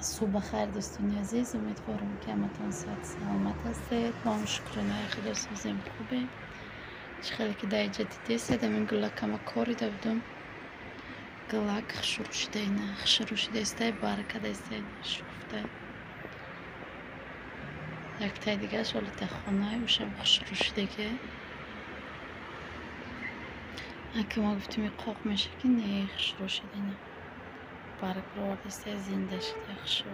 Субҳ бахайр, дӯстони азиз. Умедворам, ки ҳаматон сиҳат саломат ҳастед. Мо ҳам шукронаи Худо созем, хубем. Чӣ хеле ки дар иҷа дидесед, ҳамин гулакама корида будум. Гулак хушрӯ шуда, ина хушрӯ шудаистай, баракадаистай, шукуфтай. Яктаи дигааш оли дар хонаи ӯшам хушрӯ шудагиай. Ака мо гуфтем, қоқ меша, ки не, хушрӯ шуда, ина барг баровардистай, зинда шуда, хушрӯ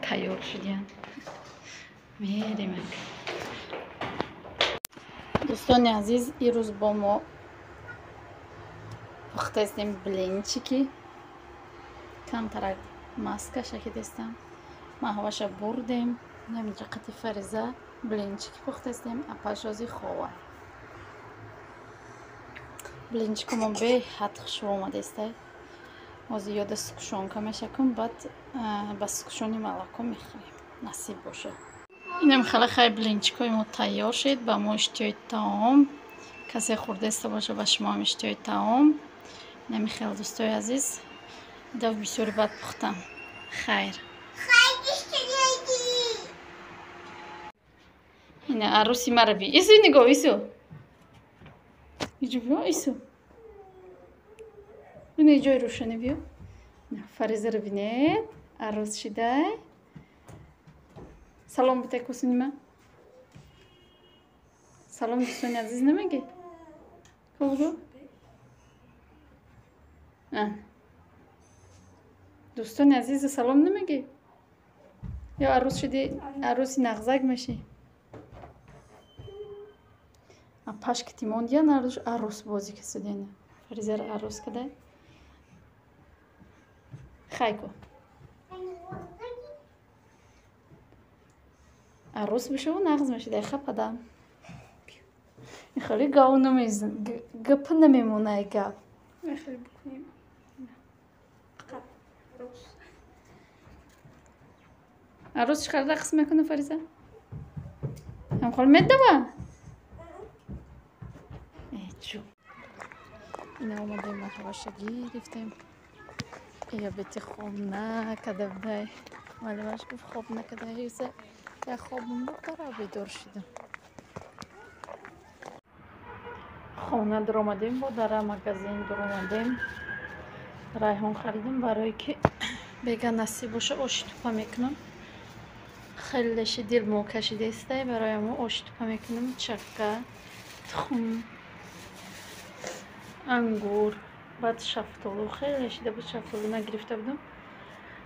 тайёр шудиян. Мерем, ака. Дӯстони азиз, ирӯз бо мо пухтаистем блинчики. Камтарак маска шакидестам. Маҳваша бурдем. Намиҷа қати Фариза блинчики пухтаистем, апашози хова. Блинчикумо беҳад хушрӯ омадестай. Ҳозир ёда сгущёнка мешакум, баъд ба сгущёни молоко мехӯрем. Насиб бошад. Инам хеле хай блинчикҳои мо тайёр шуд. Ба мо иштиҳои таом. Касе хӯрдаиста боша, ба шумоам иштиҳои таом. Инами хел, дӯстои азиз. Дав бисёри бад пухтам. Хайр. Ина арӯси мара би. Ису, нигоҳ, ису. Иҷо биё, ису. Ина ҷои рӯшанӣ биё. Фаризаро бинед. Арӯс шидай. Салом битай, кусинима. Салом, дӯстони азиз, намегӣ? Бугӯ. Дӯстони азиз, салом намегӣ? Ё арӯс шудӣ, арӯси нағзак мешӣ? Пашки тимон диян, арӯс бозӣ касудена. Фаризаро арӯс кадай. Хай ку. Арӯс бишаву нағз мешидай, хападам. Хеле гав намезан, гап намемонай гап. Хеле бикунем. Фақат арӯс. Арӯс чӣ хел рақс мекунад, Фариза? Ҳамхол медава? Чу. Ина омадем, маҳваша гирифтем. Я бети хоб накарда будай. Муаллимаш гуфт, хоб накарда. Як хобам букара, бедор шудам. Хона дуромадем, бо дара магазин дуромадем. Райҳон харидем, барое ки бега насиб боша, оши тупа мекунам. Хеле ши дил мо кашидаистай, барои мо оши тупа мекунам. Чакка, тухм, ангур, баъд шафтолу. Хеле шида буд, шафтолу нагирифта будам.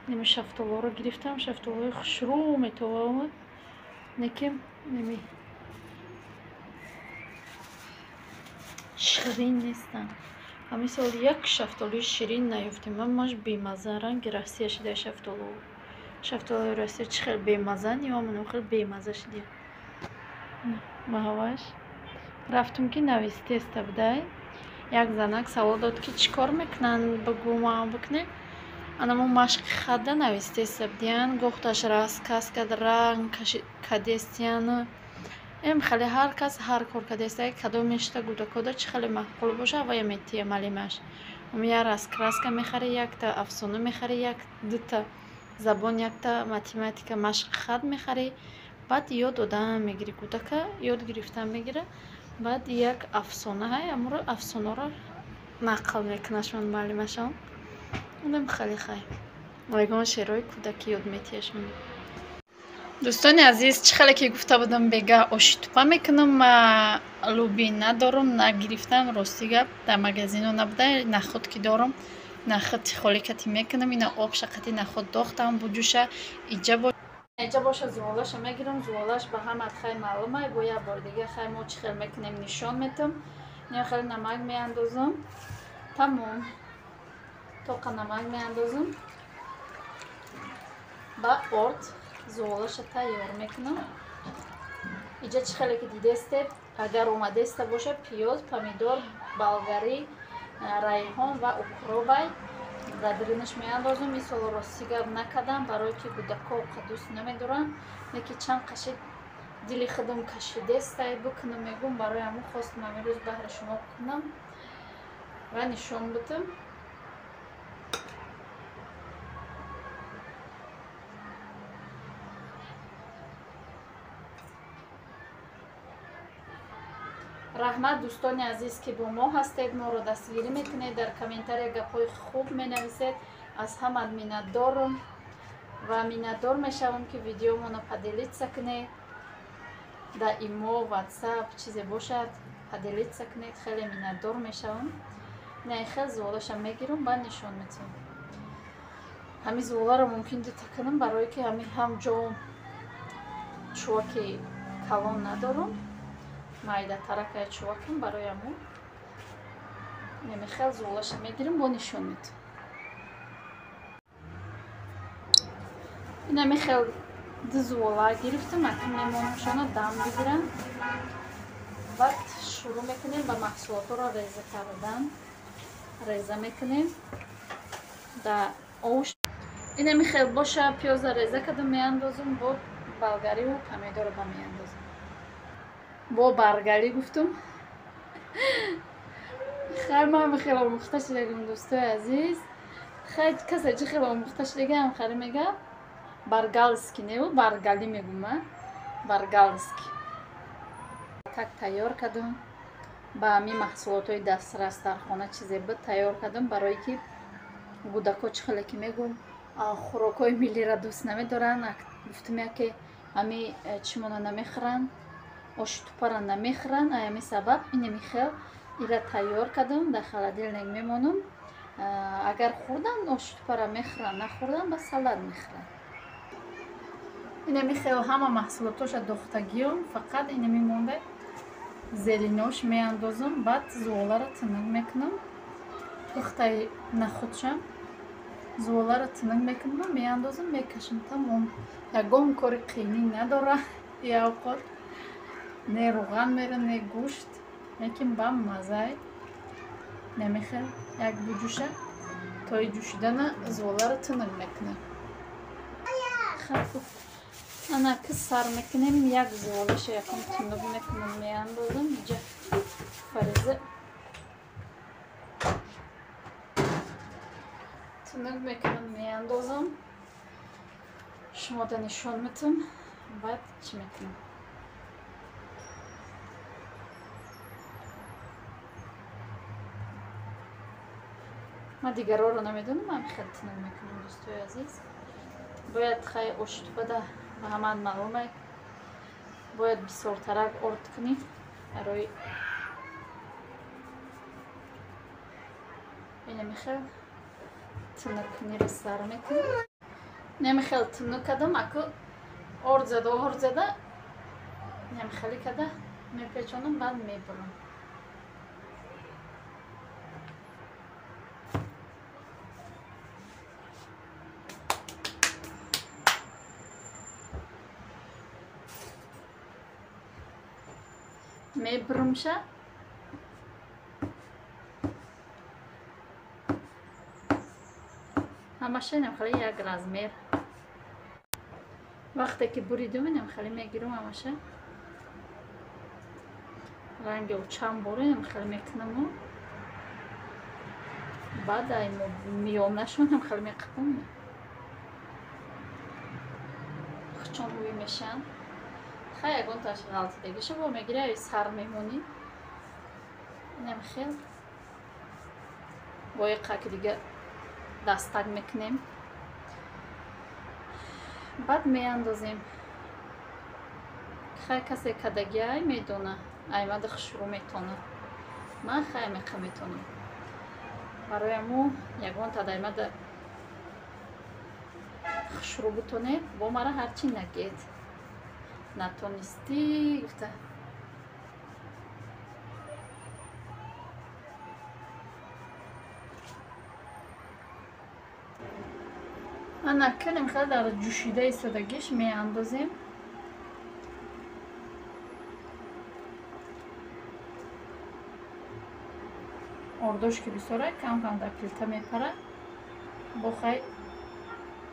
Неми шафтолуро гирифтам, шафтолуи хушрӯ метова омад. Неки неми ширин нестанд. Ҳамин сол як шафтолуи ширин наёфтем. Ҳамаш бемаза, ранги Россия шида шафтолу. Шафтолуи Россия чӣ хел бемаза, ниёманам хел бемаза шидия. Маҳаваш рафтум, ки навистеста будай. Як занак савол дод, ки чӣ кор мекунанд, бугӯ, маам бикунем. Анамо машқи хатда навистеста будиян, гохташ рассказ кард, ранг кадестиян. Эм хеле ҳар кас ҳар кор кадеста, кадомешта гудакода чӣ хеле маъқул боша, вая метия малимаш. Я раскраска мехарӣ, якта афсона мехарӣ, як дута забон, якта математика, машқи хат мехарӣ. Баъд ёд додан мегирӣ, кӯдака ёд гирифтан мегира. Баъд як афсона ҳай, аморо афсонаро нақл мекунашон муаллимашон. Онам хеле хай. Ягон шеърҳои кӯдакӣ ёд метиҳашон. Дӯстони азиз, чӣ хеле ки гуфта будам, бега оши тупа мекунам. Ма луби надорам, нагирифтам, рости гап, дар магазино набуда. Нахуд ки дорам, нахуди холӣ кати мекунам. Ина обша қати нахуд дохтам, буҷуша. Иҷа боша, зуволаша мегирам. Зуволаш ба ҳамат хай маълумай. Бо як бори дига хай мо чӣ хел мекунем, нишон метам. Ина хеле намак меандозам. Тамом. Тоқа намак меандозам. Ба орд зуволаша тайёр мекунам. Иҷа чӣ хеле ки дидестед, агар омадеста боша, пиёз, помидор, болгарӣ, райҳон ва укробай дар даринаш меандозам. Ин соло рости гап накардам, барое ки кӯдако дӯст намедоранд. Леки чанд қашид дили худам кашидестай, бикунам мегӯм, барои ҳамон хостам ҳамин рӯз баҳри шумо кунам ва нишон бидам. Раҳмат дӯстони азиз, ки бо мо ҳастед, моро дастгирӣ мекунед, дар комментария гапҳои хуб менависед. Аз ҳамат миннатдорум ва миннатдор мешавам, ки видеомонро поделиться кунед. Дар имо, ватсап чизе бошад поделиться кунед, хеле миннатдор мешавам. Не хел зуволаша мегирам, баъд нишон медиҳам. Ҳамин зуволаро мумкин дута кунам, барое ки ҳамин ҳам ҷо чуваки калон надорам, майдатаракая чувакам, барои ҳамун немихел зуволаша мегирам, бо нишон медиҳам. Инамихел ду зувола гирифтам, акн мемонамшона дам бигирам. Баъд шурӯъ мекунем ба маҳсулотҳоро реза кардан. Реза мекунем да овш. Инамихел боша пиёза реза кардам, меандозам, бо болгариву помидорро ба меандозам. Бо баргалӣ гуфтум. Хай, ман хеле омӯхта шудагим, дӯстои азиз. Хай, касе чӣ хеле омӯхта шудагиам, хари мега баргалски неву баргалӣ мегум, а баргалски. Так тайёр кардам ба ҳамин маҳсулотҳои дастрас дар хона чизе буд тайёр кардам, барое ки кӯдако чӣ хеле ки мегум хӯрокҳои миллиро дӯст намедоранд. Гуфтум яке ҳами чимона намехӯранд, оши тупара намехӯранд. Ай ҳамин сабаб инами хел ира тайёр кардам, дар холодильник мемонам. Агар хӯрдан оши тупара мехӯранд, нахӯрдан ба салат мехӯранд. Инами хел ҳама маҳсулотоша дохтагиём, фақат инами монда зеринош меандозам, баъд зуволаро тунук мекунам. Пухтаи нахудшам зуволаро тунук мекунам, меандозам, мекашам, тамом. Ягон кори қийнӣ надора и авқот. Не рӯған мера, не гӯшт, лекин ба маззай. Намехел як буҷӯша тои ҷӯшидана зуволаро тунук мекунам. Ана ки сар мекунем, як зуволаша якум тунук мекунам, меандозам. Иҷа фариза тунук мекунам, меандозам. Шумода нишон метам, баъд чӣ мекунам. Ман дигарҳоро намедонам, ман хеле тунук мекунам, дӯстои азиз. Бояд хай оши тупада ба ҳамаат маълуме, бояд бисёртарак орд кунӣ барои инамихел тунуккуниро сар мекунем. Инамихел тунук кардам, аку орд зада, орд зада инамихелӣ карда мепечонам, баъд мебурам. Мебурумша. Ҳамаша инам хеле як размер. Вақте ки буридум, инам хеле мегирам ҳамаша. Ранги чанд бор инам хеле мекунаму. Баъд ай миёнашонам хеле меқапам. Хучон ӯй мешанд. Хай, ягон таш ғалтидагиша бо мегири, ай сар мемонӣ. Инам хел бо як қаки дига дастак мекунем. Баъд меандозем. Хай, касе кадаги ай медона, аймада хушрӯ метона. Ман хай меқа метонам. Барои ҳаму ягон тадаймада хушрӯ бутонед, бо мара ҳарчи нагед. Натонистӣ гуфта. Ана кунем хеле дар ҷӯшида истодагиш меандозем. Ордош ки бисёра, кам кам дар плита мепара, бо хай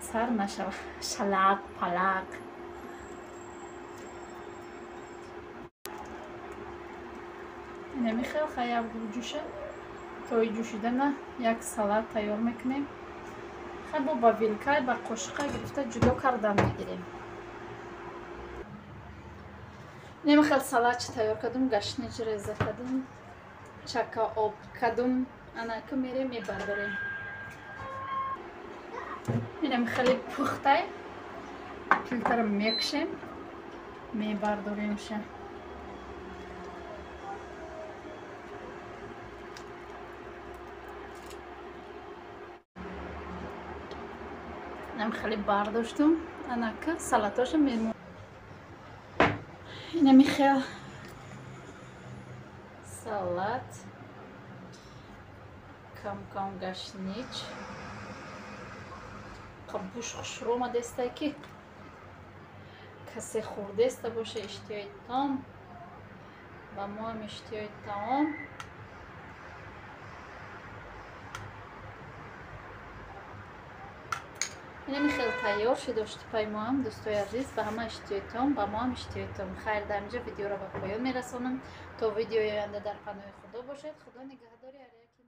сар нашава шалақ палақ. Инамихел хай як ҷӯша тои ҷӯшидана як салат тайёр мекунем. Хай бо ба вилкай, ба қошиқа гирифта ҷудо кардан мегирем. Инами хел салатчи тайёр кардум, гашнич реза кардум, чака об кардум. Анака мерем мебардорем. Инами хеле пухтай. Плитаро мекушем, мебардоремша. Инам хеле бардоштум. Анака салатоша мемо. Инами хел салат, кам-кам гашнич. Буш хушрӯ омадестай, ки касе хӯрдеста боша, иштиҳои том, ба моам иштиҳои таом. Инами хел тайёр шуд оштипаи моам, дӯстои азиз. Ба ҳама иштиҳои том, ба моам иштиҳои том. Хайр, дар инҷа видеоро ба поён мерасонам. То видеои оянда дар паноҳи Худо бошед. Худо нигаҳдори ҳар яки.